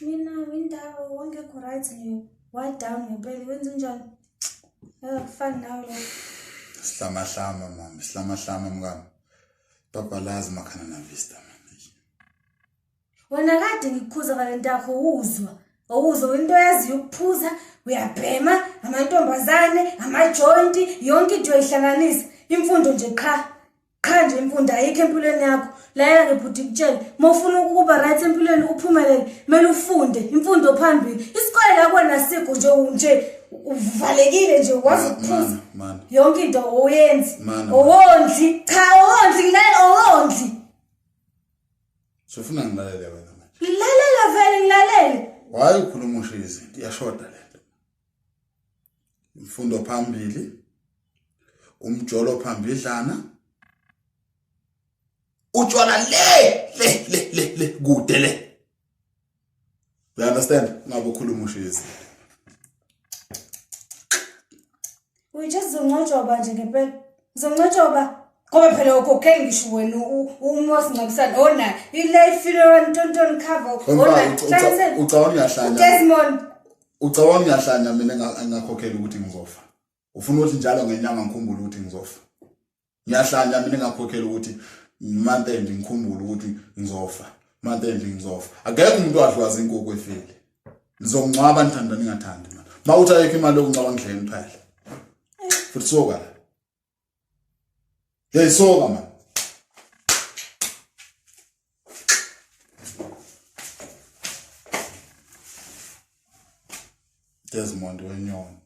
Mina indawo wangekho right nje. Why down ngempela wenza njani? Akufani nawe lokho. Sihlamahlama mama, sihlamahlama mkami. Babhalazi makhana na vista man. Wena kade ngikukhuza ngale nto yakho uzwa. Awuzwa into oyaziyo ukuphuza, uyabhema, amantombazane, amajoyinti, yonke into uyayihlanganisa. Imfundo nje qha. Qha nje imfundo ayikho empilweni yakho. Lalela ke bhuti kutshele, uma ufuna ukuba right empilweni uphumelele, kumele ufunde, imfundo phambili. Isikole la kuwena sikho nje nje uvalekile nje wazi ukuphuza. Yonke into oyenzi. Owondli, cha owondli ngilalela owondli. Sofuna ngilalele wena manje. Ngilalela vele ngilalele. Why ukhuluma usho izinto iyashoda lento. Imfundo phambili. Umjolo phambidlana. Utshwala le le le le le kude le. You understand? Ngabe ukhuluma usho izinto. Uyi just uzoncojoba nje ngempela. Uzoncojoba. Ngoba phela ukhokheli ngisho wena uMosingcwabisane ona i-life funeral ntontoni cover ona ucabanga ngiyahlanya. Desmond ucabanga ngiyahlanya mina engakhokhela ukuthi ngizofa. Ufuna ukuthi njalo ngenyanga ngikhumbule ukuthi ngizofa. Ngiyahlanya mina engakhokhela ukuthi month end ngikhumbule ukuthi ngizofa. Month end ngizofa. Akekho umuntu wadliwaza inkukhu efile. Nizongcwaba nithanda ningathandi manje. Mawuthi ayikho imali yokungcwaba ngidleni phela. Futhi soka la. Hey soka man. Desmond wenyoni.